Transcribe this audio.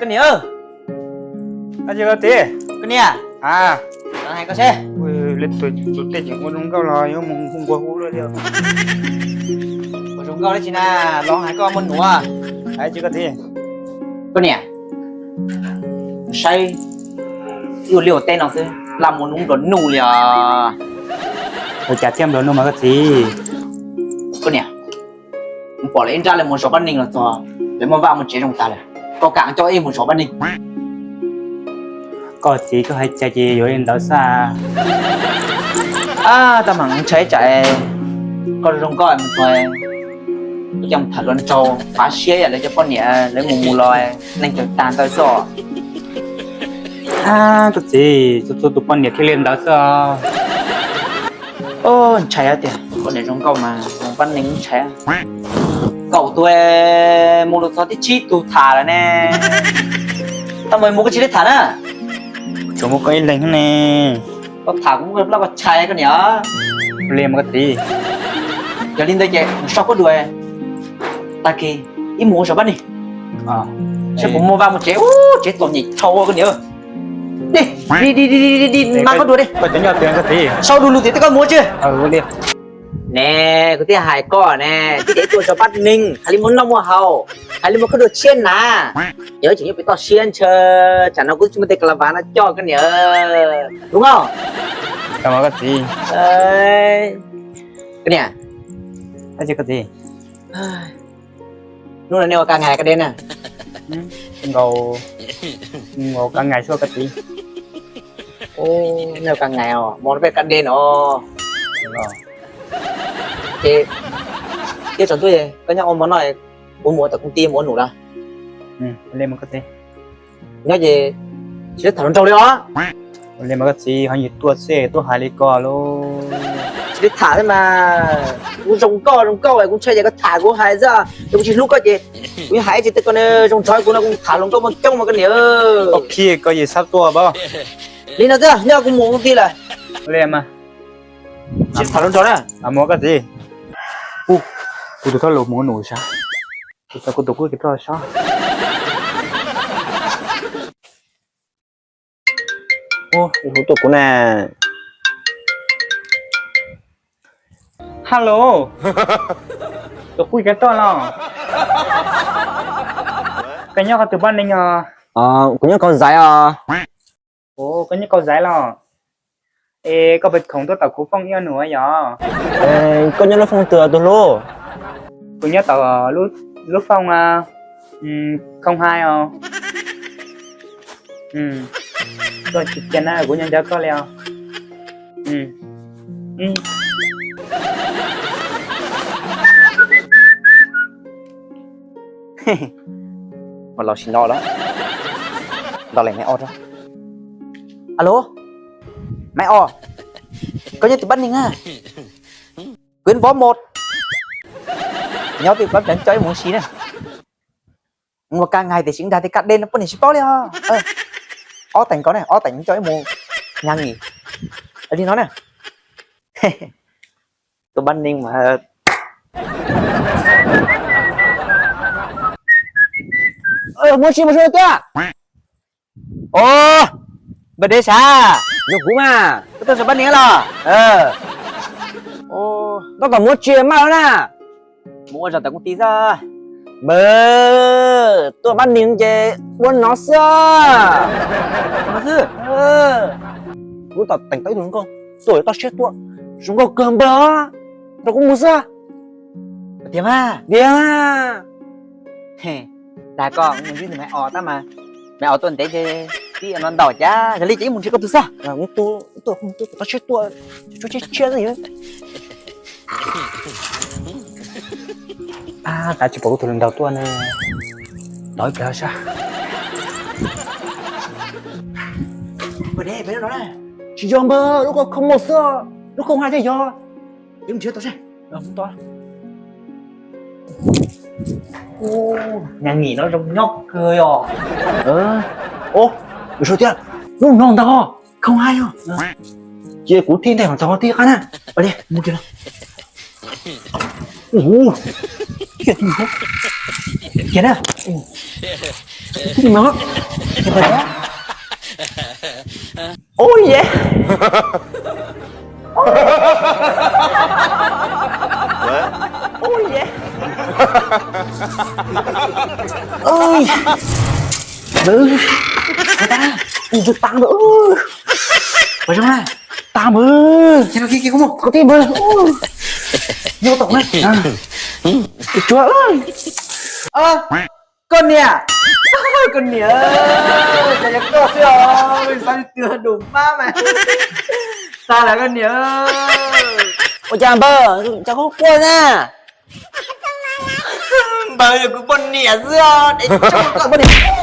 Niam, koj txiv, koj niam, hais koj seb, tej tseem ua zoo nkauj los yuav mus hu nqua hu luaj li. Ua zoo nkauj dab tsi na, los hais koj muaj nuav. Hais tsis koj txiv. Koj niam, saib ib ua liaj ua teb no xwb, laj muaj nub nplua nuj li os. Ua cas thiaj nplua nuj mas koj txiv? Koj niam, kuv pom lawv ib nrab lawv mus zov pab neeg los txog, lawv muaj vaj muaj tsev zoo tas lawm, koj kam coj wb mus zov pab neeg? Koj txiv, koj hais cas ces yuav li ntawd xwb. Tab mam ntshai tsam koj zoo nkauj mus txog, koj coj mus tham hluas nraug fav siab yam lawv cov poj niam lawv mus mus los neeg tag ntawd xwb. Koj txiv, txhua txhua tus poj niam thiaj li ntawd xwb. Ntshai tiag, poj niam zoo nkauj mas mus pab neeg ntshai. Kaum tus mus los txog tib tsib tug tham lawm ne. Tau mus mus koj tsis li tham na. Tsuas muaj koj ib leeg ne. Koj tham kuv muaj plab koj tshais koj niam. Li mas koj txiv. Yog li ntawd ces mus so koj dua, tag kis ib mus ua zov pab neeg. Saib puas muaj vaj muaj tsev, tsev txom nyem dhau koj niam. Di di di di di, mas koj dua di. Sau du lug tias koj mus tsi. Ne, kuv thiaj hais koj ne, tsev tuaj zov pab neeg hais li muaj noj muaj haus, hais li muaj khaub dua tshiab na. Yog tseem nyob pem toj siab ntshe tsam no kuv tsis muaj tej ka la vas no coj koj niam. Zoo mog? Koj txiv. Koj niam, koj txiv, hnub no nej ua kaj ngais kaj deb na? Nkaus, nkaus kaj ngais xwb koj txiv. Nej ua kaj ngais os, hmo no peb kaj deb no. Ces, ces tsaus ntuj koj nyob ua hmo no, kuv mus tom koom ti mus ua num los? Nyob ces tsis tham hluas nraug li os. Ua li mas koj txiv, ho yus tuaj xwb tuaj hais li ko lauj. Tsis tham thiab mas, kuv zoo nkauj zoo nkauj kuv ntshai ces koj tham kuv hais xwb, yog kuv tsis hlub koj ces kuv yeej hais tsis tias koj zoo nrog kuv no kuv tham hluas nkauj muaj coob mas koj niam. Koj khib koj yim xab tuaj pab. Li no xwb, nyob kuv mus koom ti lawm. Li mas, tsis tham hluas nraug na. Mus koj txiv. Kuv tus thauj lus mus num sav, kuv tau kuv tus kub kev ploj sav. Hu tuaj kuv na. Hello, tus kub kev ploj los? Koj nyob qhov twg pab neeg os? Kuv nyob Kaus Zais os. Koj nyob Kaus Zais los? Es koj puas khoom tuaj tom kuv fooj ib nus yom? Koj nyob lub fooj twg tus hlub? Kuv nyob tom lub fooj khoom hais os. Koj tsis cia na, kuv nyob nco koj li os. Los sim no lawm. Nto leej Maiv Os. Alo, Maiv Os, koj nyob twg pab neeg na? Kuv npov mos. Nyob twg pab neeg coj ib mus si na. Ua kaj ngais tiam sis dag tej kaj dej no poj niam tsis paub li os. Ob teem ko ne, ob teem coj ib mus nyag nkim li no na. Tus pab neeg mas muab tsis mus sua tiag. Os, npawg Dej Sav, yog kuv mas. Koj tuaj zov pab neeg los? Koj kom muab tsis maj lawm na. Mus ua zog tom koom ti xwb. Npawg, tuaj pab neeg ces ua no xwb. Kuv tom teem tau ib tug hluas nkauj tuaj yuav toj siab tuaj, zoo nkauj kawg npawg, nrog kuv mus xwb. Tiag mas. Tiag. Dag koj mus ntsib tus Maiv Os tab mas, Maiv Os tuaj ntev ces pib no ntaus cas yog li ces ib mus ntsib koj tug xwb. Tuaj toj siab tuaj, tshuab tshiab tshiab xwb. Ab, tas tsis pom kuv tus hluas nraug tuaj ne. Tos ib pliag sab. Tsis yog npawg, lub khoom khoo mus xwb, lub khoom hais thiaj yog. Ib mus nrhiav tau seb. Nyab Nkim no zoo nyob kawg os. Ub, tiag, lub no ntag, khoom hais os. Cia kuv thij ntes mas txog tib qab na. Mus kiag na. Cia na. Ui ye. Ui ye. Ui. Nws, nws twb tas nws. Ua zoo na, tas npawg. Kuv tij npawg. Nyob tau na. Tsuag. Koj niam, koj niam, cas yog koj xwb os, xav twg dus mab mas. Tas lawm koj niam. Ua cas npawg, cas koj quaj na? Npawg, yog kuv poj niam xwb os, es tso koj poj niam.